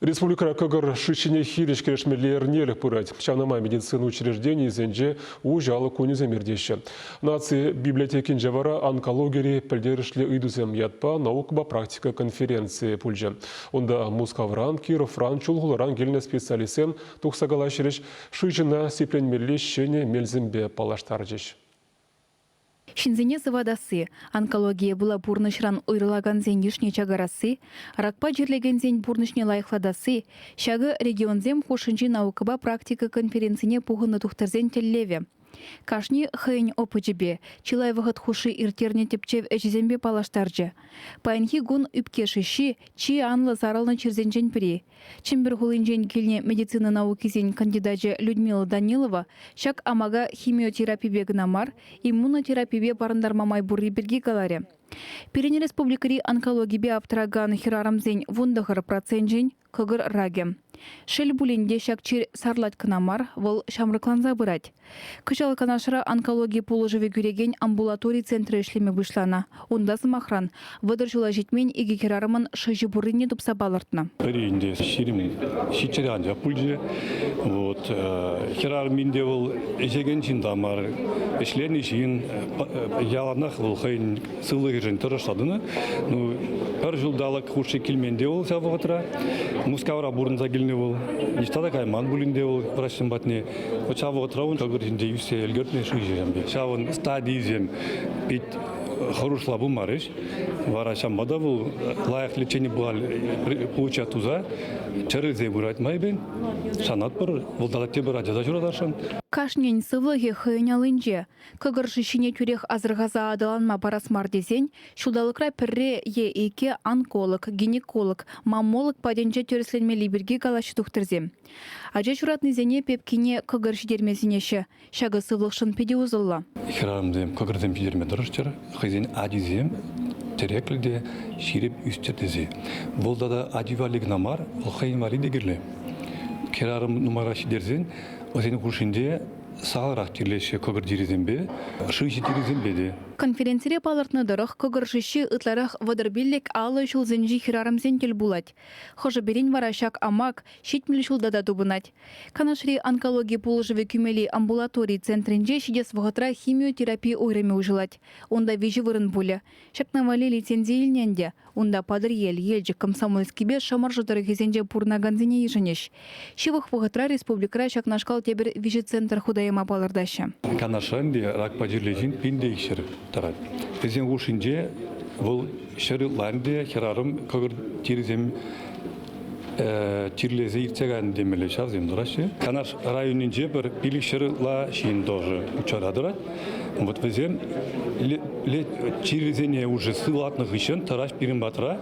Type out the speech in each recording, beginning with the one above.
Республикӑра кӑкӑр шыҫҫине хирӗҫ кӗрешмелли эрнелӗх пырать. Ҫавна май медицина учрежденийӗсенче уҫӑ алӑк кунӗсем иртеҫҫӗ. Наци библиотекинче вара онкологири пӗлтерӗшлӗ ыйтусем ятпа наукӑпа практика конференцийӗ пулчӗ. Унта Мускавран, Кировран, Чулхуларан килнӗ специалистсем тухса калаҫрӗҫ, шыҫӑна сипленмелли ҫӗнӗ мелсемпе паллаштарчӗҫ. Ҫынсене сыватасси, онкологие пула пурнӑҫран уйрӑлакансен йышне чакарасси, ракпа чирлекенсен пурнӑҫне лайӑхлатасси ҫакӑ регионсем хушшинчи наукӑпа практика конференцине пухӑннӑ тухтӑрсен тӗллевӗ. Кашни хӑйӗн опычӗпе, чылай вӑхӑт хушши ирттернӗ тӗпчев ӗҫӗсемпе паллаштарчӗ. Паянхи кун ӳпке шыҫҫи чи анлӑ сарӑлнӑ чирсенчен пӗри. Чӗмпӗр хулинчен килнӗ медицина наукисен кандидачӗ Людмила Данилова ҫак амака химиотерапипе кӑна мар, иммунотерапипе парӑнтарма май пурри пирки каларӗ. Пирӗн республикӑри онкологипе аптӑракан хӗрарӑмсен 19 проценчӗн кӑкӑр ракӗ. Шел пулин те ҫак чир сарлать кӑна мар, вӑл ҫамрӑкланса пырать. Кӑҫал Канашра онкологи пулӑшӑвӗ кӳрекен амбулатори центрӗ ӗҫлеме пуҫланӑ. Унта, сӑмахран, 30 ҫула ҫитмен икӗ хӗрарӑмӑн шыҫӑ пуррине тупса палӑртнӑ. Пӗри ӗнтӗ 27 анчах пулчӗ. Вот хӗрарӑм ӗнтӗ вӑл ӗҫекен ҫын та мар, ӗҫленӗ ҫын яланах вӑл хӑйӗн сывлӑхӗшӗн тӑрӑшса тӑнӑ. Ну, пӗр ҫулталӑк хушши килмен те вӑл ҫав вӑхӑтра. Мускавра пурӑнса килнӗ вӑл. Ниҫта та кайман пулин те вӑл врачсем патне. Вот ҫав вӑхӑтра ун кӑкӑр ҫинче ӳссе ӗлкӗртнӗ шыҫӑсемпе. Ҫавӑн стадийӗсем пит хӑрушла пулмарӗҫ. Вара ҫавӑнпа та вӑл лайӑх лечени получать туса чӗрӗлсе пырать майӗпен. Шанатпӑр, вӑл тата тепӗр ача та ҫуратасшӑн. Кашнин сывлӑхӗ хӑйӗн аллинче. Кӑкӑр шыҫҫине тӳрех асӑрхаса аталанма парас мар тесен ҫулталӑкра пӗрре е иккӗ онколог, гинеколог, маммолог патӗнче тӗрӗсленмелли пирки калаҫҫӗ тухтӑрсем. Ача ҫуратнисене пепкине кӑкӑр ҫитерме сӗнеҫҫӗ. Ҫакӑ сывлӑхшӑн питӗ усӑллӑ. Хӗрарӑмсем кӑкӑрсем ҫитерме тӑрӑшчӑр, хӑйсен ачисем тӗреклӗ те ҫирӗп ӳсчӗр тесе. Вӑл тата ачи валли кӑна мар, вӑл хӑйӗн валли те кирлӗ. Хӗрарӑм нумайрах ҫитерсен вӗсен хушшинче сахалрах чирлеҫҫӗ кӑкӑр чирӗсемпе, шыҫӑ чирӗсемпе те. Конференцире палӑртнӑ тӑрӑх, кӑкӑр шыҫҫи ытларах 35 аллӑ ҫулсенчи хӗрарӑмсен тӗл пулать. Хӑшӗ-пӗрин вара ҫак амак 70 ҫулта та тупӑнать. Канашри онкологи пулӑшӑвӗ кӳмелли амбулатори центрӗнче ҫитес вӑхӑтра химиотерапи уйрӑмӗ уҫӑлать. Унта виҫӗ вырӑн пулӗ. Ҫакна валли лицензи илнӗ ӗнтӗ. Унта Патӑрьел, Елчӗк, Комсомольскипе Шӑмӑршӑ тӑрӑхӗсенче пурӑнакансене йышӑнӗҫ. Ҫывӑх вӑхӑтра республикӑра ҫакнашкал тепӗр виҫӗ центр хута яма палӑртаҫҫӗ. Канашра ӗнтӗ ракпа чирлӗ ҫын пин те икҫӗр тӑрать. Вӗсен хушшинче вӑл ҫӗр ытла ӗнтӗ хӗрарӑм кӑкӑр чирӗсем чирлесе иртсе кайнӑ темелле ҫавсем тӑраҫҫӗ. Канаш районӗнче пӗр 500 ытла ҫын тоже учета тӑрать. Вот вӗсем чирлисене уже сыватнӑ хыҫҫӑн тӑраҫ пирӗн патра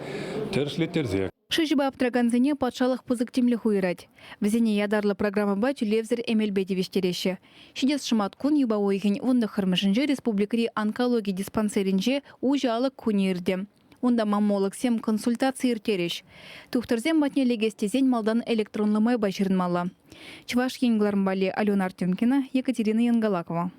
тӗрӗслеттерсе. Шыҫӑпа аптӑракансене патшалӑх пысӑк тимлӗх уйӑрать. Вӗсене ятарлӑ программӑпа тӳлевсӗр эмелпе тивӗҫтереҫҫӗ. Ҫитес шӑматкун юпа уйӑхӗн 19-мӗшӗнче республикӑри онкологи диспансерӗнче уҫӑ алӑк кунӗ иртӗ. Унта маммологсем консультаци ирттерӗҫ. Тухтӑрсем патне лекес тесен малтан электронлӑ майпа ҫырӑнмалла. Чӑваш Ен кӑларӑм валли Алена Артемкина, Екатерина Янгалакова.